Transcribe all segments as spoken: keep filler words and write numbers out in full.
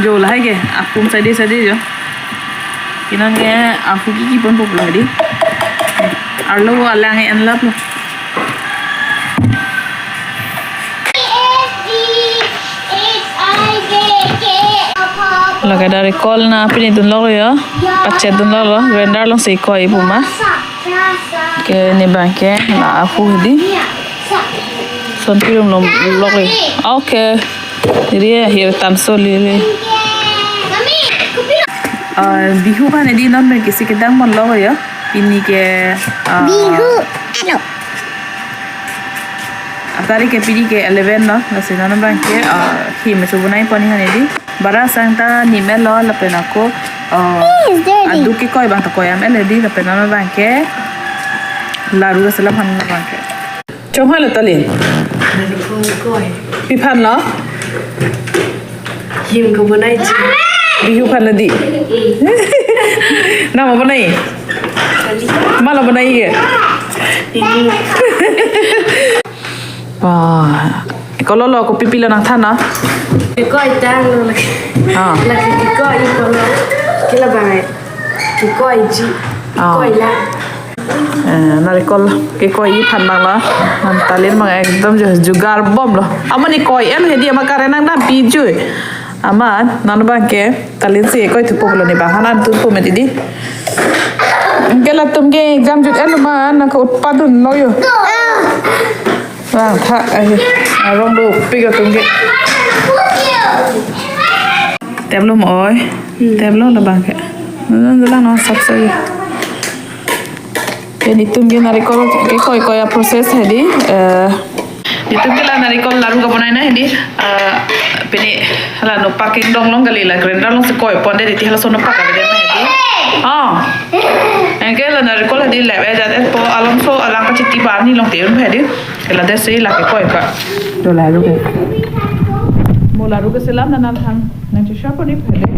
Jo lahai ke, apum sade sade jo. Kinan ke ahu kiki ponpo pulo di. Arlo alang enlap lo. Lake narikol na pini dunlo yo. Pachet dunlo lo. Grinder alongsi koi pu ma. Ke ne abang ke la ahu di. Son pirum lom lok le. Okay. Jadi ya, ahi tan so lele. Ah, Bihu aphan edi non abang ke si kedang ponlo ya. Pini ke, ah, Bihu. Ano? Atarik ke pini ke eleven lo. Lasi non abang ke, ah, him so bonai pon aphan edi. Bara sang ta nimelo lapen ako, ah, Yes, Daddy. Aduk kekoi abang ta koi am el edi lapen non abang ke laru keselam aphan abang ke. Chonghoi lo Talin. Koi. Pi aphan lo? Him kebonai ji. Bihu aphan lo di. Nang ma bonai? Kali. Malo bonai ke? Ini. Wah. Kolo lo kopi pilo nangthan na? Kekoi tanglo lake. Ah. Lake kekoi kolo. Ke labang ai. Kekoi ji. Ah. Kekoi la. Eh, narikol kekoi aphan abang lo. Nang Talin abang ekdom jo jugar bomlo. Amat ne koi em hedi amat current nangdampi jui. Amat non abang ke Talin si kekoi thupo pulo ne abang aphan an thupo me didi. Ke latum ke exam jut-et lo ma nang ke utpadun lo yo. Abang tha, eh, arong dopik atum ke. Tep lo mo oi. Hmm. Tep lo labang ke. Nang lang non sap sa yo. Ke netum ke narikol kekoi koi a-process hedi, eh, netum ke la narikol laru kebonai na hedi, eh, pini hala nopak kengdong along kali la grinder alongsi koi ponde di ti halaso nopak kali na hedi. Oh. Anke la narikol hedi lep-et jat-etpo alomso alang kachiti barni along ti un hedi. Ke la desi lake koi pa. Do laru ke. Mo laru keselam na nangthan. Nang chusha pon ip hedi.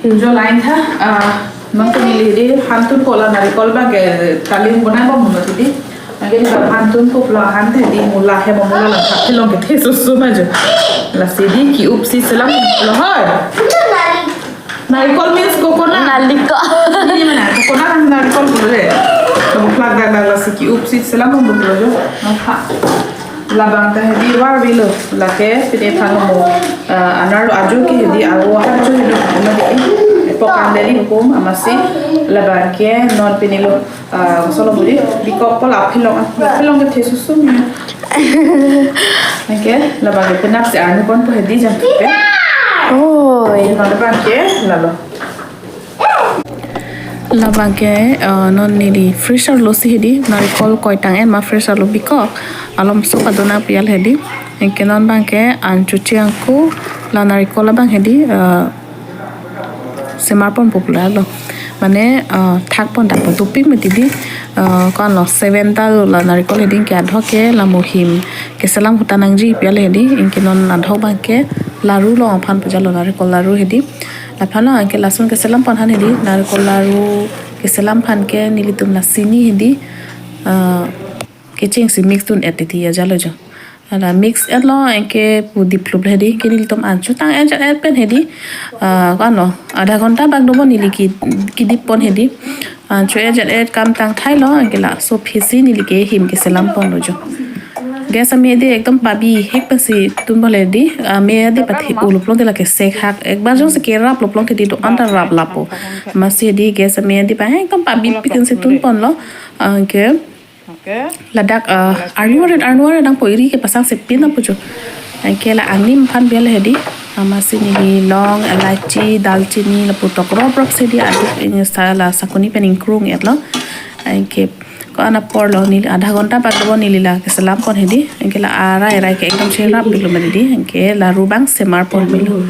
Jo lain tha, ah, non ke neli hedi han thunpo la narikol abang ke Talin bonai bom mo tidi. Anke ni abang han thunpo pulo han hedi mula he mo mula lang thap thelong kethe susu ma jo. Lasi di ki-up si selam lo hoi. Narikol means coconut. Narikol. Ini mana? Coconut ang narikol pulo le. Kamu plak dak dak lasi ki-up si selam mo pulo jo. Nangkha. Labang ta hedi war vilo. Lake pide phano mo, eh, anar lo ajo ke hedi arvo ahan cho hedi. Ama di epok kan deli hukum amatsi labang ke non pini lo, eh, solo budi bikok pol aphelong, aphelong kethe susu mi. Anke labang ke penap si arni ponpo hedi jam ke. Oi. Non abang ke lalo. Labang ke, eh, non neli freezer lo si hedi, narikol koi tang-et ma freezer lo bikok alomso padonang pi al hedi. Anke non abang ke an chuchi angku la narikol abang hedi, eh, semar ponpo pulo lo. Mane, eh, thak pon thak pon tupik me tidi, eh, ko-an lo seven ta lo la narikol hedi ke adhok ke la mo him keselam ahut ta nangji pi al hedi, anke non adhok abang ke laru along aphan pu jalo narikol laru hedi. Laphan lo anke lason keselam pon aphan hedi, narikol laru keselam aphan ke nelitum la sini hedi, ah, kecheng si mix dun-et titi ajalo jo. Hala mix-et lo anke pu diplup hedi, ke nelitum an chutang-et jat-et pen hedi, ah, ko-an lo, adha ghonta bak dobom neli ki, kidip pon hedi. An chu-et jat-et kam tangthai lo, anke laso phisi neli ke him keselam ponlo jo. Gas ame di ekdom pabi hek pensi tunpo le di, ame di pathe ulup long di lake sek hak, ekbar jongsi kerap lup long di do-an ta rap lapo. Amatsi di gas ame di pa ekdom pabi pikin si tun ponlo, anke. Oke. Ladak, eh, arnu aret, arnu aret nangpo iri kepasang si pin nangpo jo. Anke la anim aphan bial hedi. Amatsi neli long, elaichi, dalchini, lapu tok rop rop si di aduk ini sa la sakuni pen ingkrung-et lo. Anke ko-an apor lo neli adha ghonta bak dobom neli la keselam pon hedi. Anke la arai arai ke ekdom cherap bilo ma hedi. Anke laru abang semar pon bilo.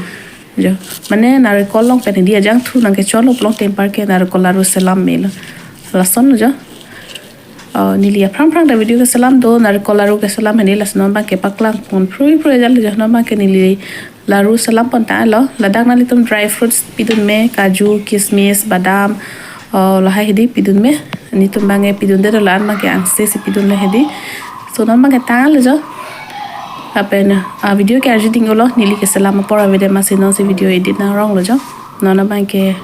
Jo. Mane narikol along pen hedi ajangthu nangkechon lo pulo temper ke narikol laru selam melo. Lason lo jo. Oh, neli aphrang aphrang ta video keselam do, narikol laru keselam hedi, lason non abang ke paklang pon phrui phrui ajal jo, non abang ke neli laru selam pon tanglo, ladak nanglitum dry fruits pidun me, kaju, kismis, badam, oh, lahai hedi pidun me, netum abang ke pidunde do, la-an abang ke angse si pidunlo hedi. So non abangke tanglo jo. Lapen a video ke arjuding-olo, neli keselam apor avedet amatsi non si video edit nangronglo jo. Non abangke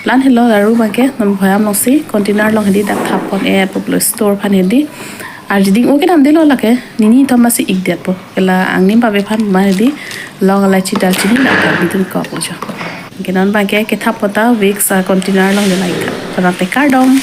plan helo, laru abangke non bhayam alongsi container along hedi dak thap pon-e pu pulo, store aphan hedi. Arjuding-o kedamdelo lake, nini thom amatsi ikdetpo. Ke la angnim pave aphan ma hedi long, elaichi, dalchini dak dak bidun kokpo jo. Ke non abangke kethap pon ta Vicks a container along de laika. Pada tekar dong.